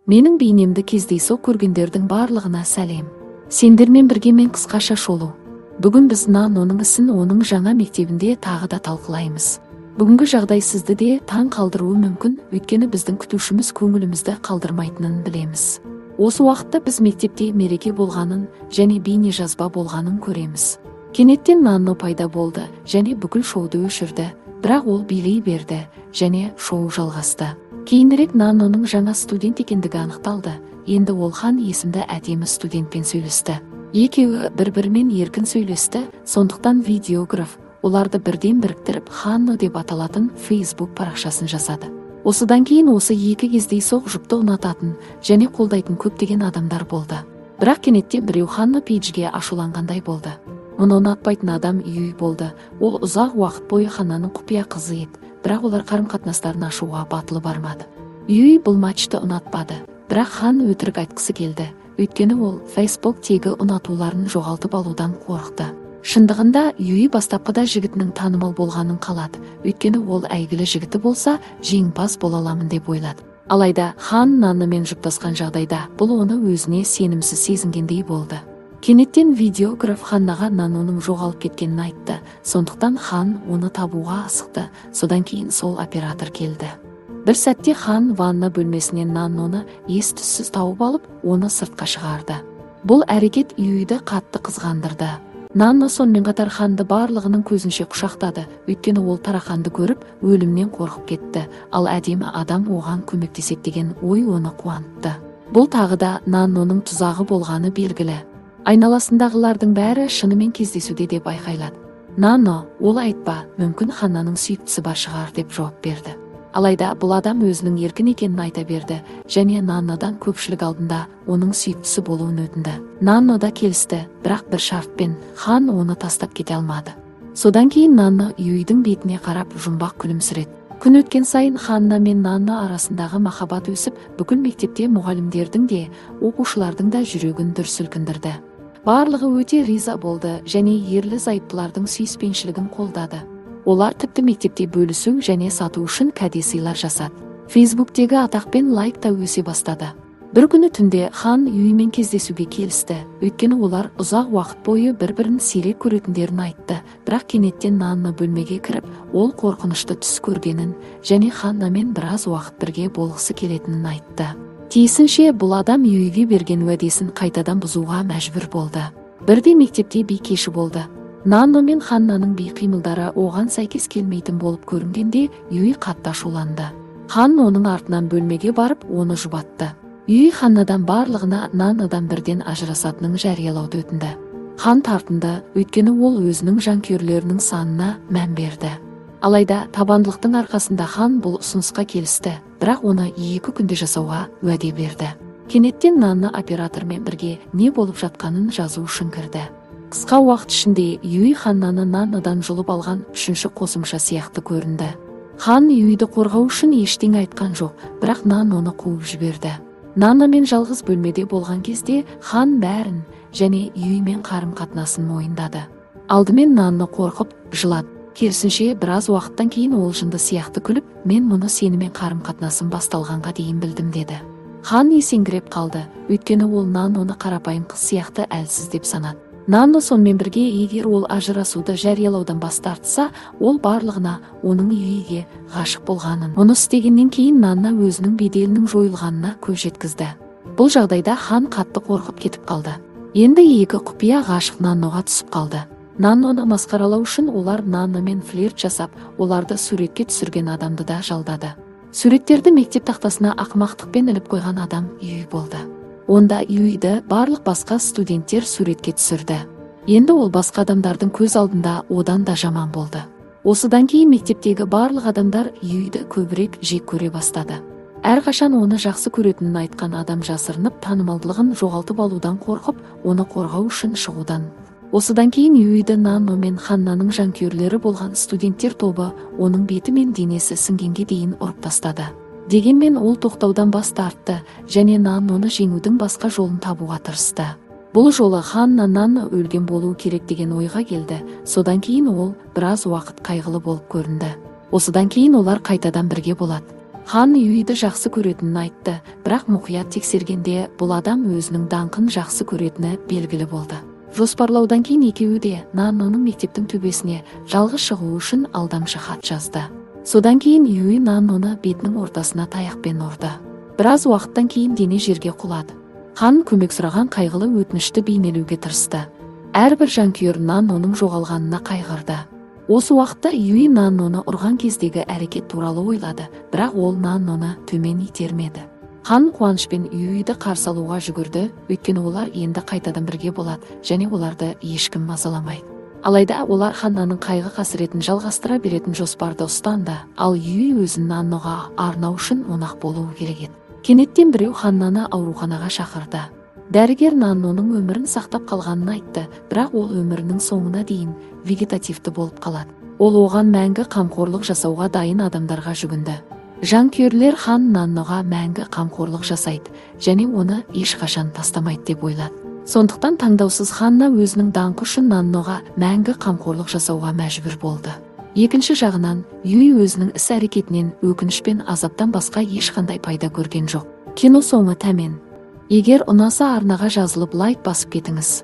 Менің бейнемді кездейсоқ көргендердің барлығына сәлем. Сендермен бірге мен қысқаша шолу. Бүгін біз Нанноның ісін оның жаңа мектебінде тағы да талқылаймыз. Бүгінгі жағдай сізді де таң қалдыруы мүмкін, өйткені біздің күтушіміз көңілімізді қалдырмайтынын білеміз. Осы уақытта біз мектепте мереке болғанын және бейне жазба болғанын көреміз. Кенеттен Нанно пайда болды және бүкіл шоуды өшірді, бірақ ол билей берді және шоу жалғасты. Кейінірек Нанноның жаңа студент екендігі анықталды. Енді ол Хан есімді әдемі студентпен сөйлесті. Екеуі бір-бірімен еркін сөйлесті, сондықтан видеограф оларды бірден біріктіріп Ханно деп аталатын Facebook парақшасын жасады. Осыдан кейін осы екі кездейсоқ жұпты ұнататын және қолдайтын көптеген адамдар болды. Бірақ кенеттен біреу Ханно Пейджге ашуланғандай болды. Мұны ұнатпайтын адам Юй болды. Ол ұзақ уақыт бойы Ханнаның құпия қызы еді, бірақ олар қарым-қатынастарын ашуға батылы бармады. Юй бұл матчты ұнатпады, бірақ Хан өтірік айтқысы келді. Өйткені ол Facebook-тегі ұнатуларын жоғалтып алудан қорықты. Шындығында Юй бастапқыда жігітінің танымал болғанын қалады. Өйткені ол әйгілі жігіті болса, жеңімпаз бола аламын деп ойлады. Алайда Хан Нанномен жұптасқан жағдайда бұл оны өзіне сенімсіз сезінгендей болды. Кенеттен видеограф Ханнаға Нанноның жоғалып кеткенін айтты. Сондықтан Хан оны табуға асықты. Содан кейін сол оператор келді. Бір сәтте Хан ванна бөлмесінен Нанноны ес-түссіз тауып алып, оны сыртқа шығарды. Бұл әрекет Юйді қатты қызғандырды. Нанно сонымен қатар Ханды барлығының көзінше құшақтады, өйткені ол тарақанды көріп, өлімнен қорқып кетті, ал әдемі адам оған көмектеседі деген ой оны қуантты. Бұл тағы да Нанноның тұзағы болғаны белгілі. Айналасындағылардың бәрі шынымен кездесуде деп айқайлады. Нанно, ол айтпа, мүмкін Ханнаның сүйіктісі бар шығар деп жауап берді. Алайда бұл адам өзінің еркін екенін айта берді және Наннодан көпшілік алдында оның сүйіктісі болуын өтінді. Нанно да келісті, бірақ бір шартпен: Хан оны тастап кете алмады. Содан кейін Нанно Юйдің бетіне қарап жұмбақ күлімсіреді. Күн өткен сайын Ханна мен Нанно арасындағы махаббат өсіп, бүкіл мектепте мұғалімдердің де, оқушылардың да жүрегін дүр сілкіндірді. Барлығы өте риза болды және ерлі зайыптылардың сүйіспеншілігін қолдады. Олар тіпті мектепте бөлісу және сату үшін кәде сыйлар жасады. Фейсбуктегі атақ пен лайк та өсе бастады. Бір күні түнде Хан Юймен кездесуге келісті, өйткені олар ұзақ уақыт бойы бір-бірін сирек көретіндерін айтты. Бірақ кенеттен Нанно бөлмеге кіріп, ол қорқынышты түс көргенін және Ханнамен біраз уақыт бірге болғысы келетінін айтты. Тиісінше бұл адам Юйге берген уәдесін қайтадан бұзуға мәжбүр болды. Бірде мектепте би кеші болды. Нанно мен Ханнаның би қимылдары оған сәйкес келмейтін болып көрінгенде Юй қатты ашуланды. Хан оның артынан бөлмеге барып, оны жұбатты. Юй Ханнадан барлығына Наннодан бірден ажырасатынын жариялауды өтінді. Хан тартынды, өйткені ол өзінің жанкүйерлерінің санына мән берді. Алайда табандылықтың арқасында Хан бұл ұсынысқа келісті, бірақ оны 2 күнде жасауға уәде берді. Кенеттен Нанно оператормен бірге не болып жатқанын жазу үшін кірді. Қысқа уақыт ішінде Юй Ханнаны Наннодан жұлып алған үшінші қосымша сияқты көрінді. Хан Юйді қорғау үшін ештеңе айтқан жоқ, бірақ Нанноны қуып жіберді. Нанномен жалғыз бөлмеде болған кезде Хан бәрін және Юймен қарым-қатынасын мойындады. Алдымен Нанно қорқып, жылады. Керісінше, біраз уақыттан кейін ол жынды сияқты күліп, мен мұны сенімен қарым-қатынасым басталғанға дейін білдім деді. Хан есеңгіреп қалды, өйткені ол Нанноны қарапайым қыз сияқты әлсіз деп санады. Нанно сонымен бірге егер ол ажырасуды жариялаудан бас тартса, ол барлығына оның Юйге ғашық болғанын. Мұны істегеннен кейін Нанно өзінің беделінің жойылғанына көз жеткізді. Бұл жағдайда Хан қатты қорқып кетіп қалды. Енді екі құпия ғашық Нанноға түсіп қалды. Нанноны масқаралау үшін олар Нанномен флирт жасап, оларды суретке түсірген адамды да жалдады. Суреттерді мектеп тақтасына ақымақтықпен іліп қойған адам Юй болды. Онда Юйді барлық басқа студенттер суретке түсірді. Енді ол басқа адамдардың көз алдында одан да жаман болды. Осыдан кейін мектептегі барлық адамдар Юйді көбірек жек көре бастады. Әрқашан оны жақсы көретінін айтқан адам жасырынып, танымалдылығын жоғалтып алудан қорқып, оны қорғау үшін шығудан. Осыдан кейін Юйді Нанно мен Ханнаның жанкүйерлері болған студенттер тобы оның беті мен денесі сіңгенге дейін ұрып тастады. Дегенмен ол тоқтаудан бас тартты және Нанноны жеңудің басқа жолын табуға тырысты. Бұл жолы Ханна Нанно өлген болуы керек деген ойға келді. Содан кейін ол біраз уақыт қайғылы болып көрінді. Осыдан кейін олар қайтадан бірге болады. Хан Юйді жақсы көретінін айтты, бірақ мұқият тексергенде бұл адам өзінің даңқын жақсы көретіні белгілі болды. Жоспарлаудан кейін екеуі де Нанноның мектептің төбесіне жалғыз шығуы үшін алдамшы хат жазды. Содан кейін Юй Нанноны бетінің ортасына таяқпен ұрды. Біраз уақыттан кейін дене жерге құлады. Хан көмек сұраған қайғылы өтінішті бейнелеуге тырысты. Әрбір жанкүйер Нанноның жоғалғанына қайғырды. Осы уақытта Юй Нанноны ұрған кездегі әрекет туралы ойлады, бірақ ол Нанноны төмен итермеді. Хан қуанышпен Юйді қарсы алуға жүгірді, өйткені олар енді қайтадан бірге болады және оларды ешкім мазаламайды. Алайда олар Ханнаның қайғы-қасіретін жалғастыра беретін жоспарды ұстанды, ал Юй өзін Нанноға арнау үшін монах болуы керек еді. Кенеттен біреу Ханнаны ауруханаға шақырды. Дәрігер Нанноның өмірін сақтап қалғанын айтты, бірақ ол өмірінің соңына дейін вегетативті болып қалады. Ол оған мәңгі қамқорлық жасауға дайын адамдарға жүгінді. Жанкүйерлер хан Нанноға мәңгі қамқорлық жасайды және оны ешқашан тастамайды деп ойлады. Сондықтан таңдаусыз Ханна өзінің даңқы үшін Нанноға мәңгі қамқорлық жасауға мәжбүр болды. Екінші жағынан, Юй өзінің іс-әрекетінен өкініш пен азаптан басқа ешқандай пайда көрген жоқ. Кино соңы тәмен. Егер ұнаса арнаға жазылып лайк басып кетіңіз.